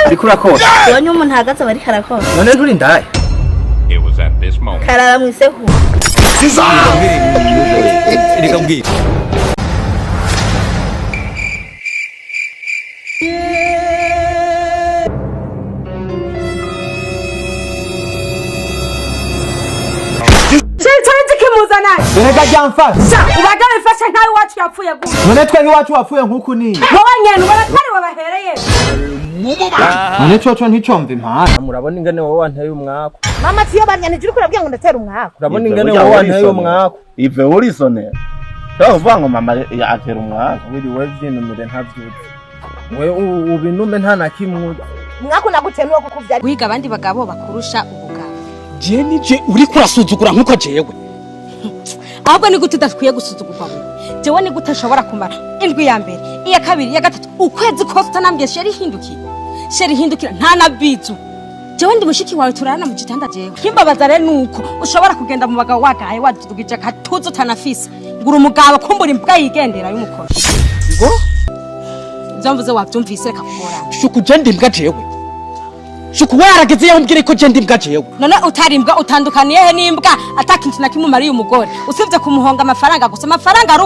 Uriko urakora? Ubonye umuntu ahagaze aba ariko arakora. None nturi indaya? It was at this moment. Karara mw'isekuru. Reka mbwira. Cari zikimuzana. Erega ryamfasha. Sha ubaga bifasha ntawe iwacu yapfuye gusa. None twe iwacu wapfuye nk'uku ni Wowe nyene ubona atari wabahereye. None coco nticomva impara. Murabona ingene wowe wanteye umwaku. Mama tiyo banyanije, uriko urabwira ngo ndatera umwaku. Urabona ingene wowe wanteye umwaku. Ive urisonera. Ushobora kuvuga ngo mama atera umwaku. Wiriwe vyinumire ntavyuzi. We ubinume nta na kimwe uzi. Umwaku naguteye nuwo kukuvyara. Guhiga abandi bagabo bakurusha ubugabo. Je nije uriko urasuzugura nkuko jewe. Ahubwo ni gute udakwiye gusuzugurwa wewe? Jewe ni gute nshobora kumara indwi ya mbere, iya kabiri, iya gatatu, ukwezi kose utanambwiye chéri hindukira, chéri hindukira, nta na bisou? Jewe ndi mushiki wawe, turarana mu gitanda. Jewe kimbabaza rero nuko ushobora kugenda mu bagabo wagaye, wadugije akatuzo utanafise, ngura umugabo kumbura imbwa yigendera y'umukono. Ngo? Ivyo mvuze wavyumvise, reka kugorana. Shuku, je ndi imbwa jewe? Shuku, warageze yaho umbwire ko je ndi imbwa jewe? None utari imbwa utandukaniye he n'imbwa? Ata kintu na kimwe umariye umugore usibye kumuhonga amafaranga gusa, amafaranga ari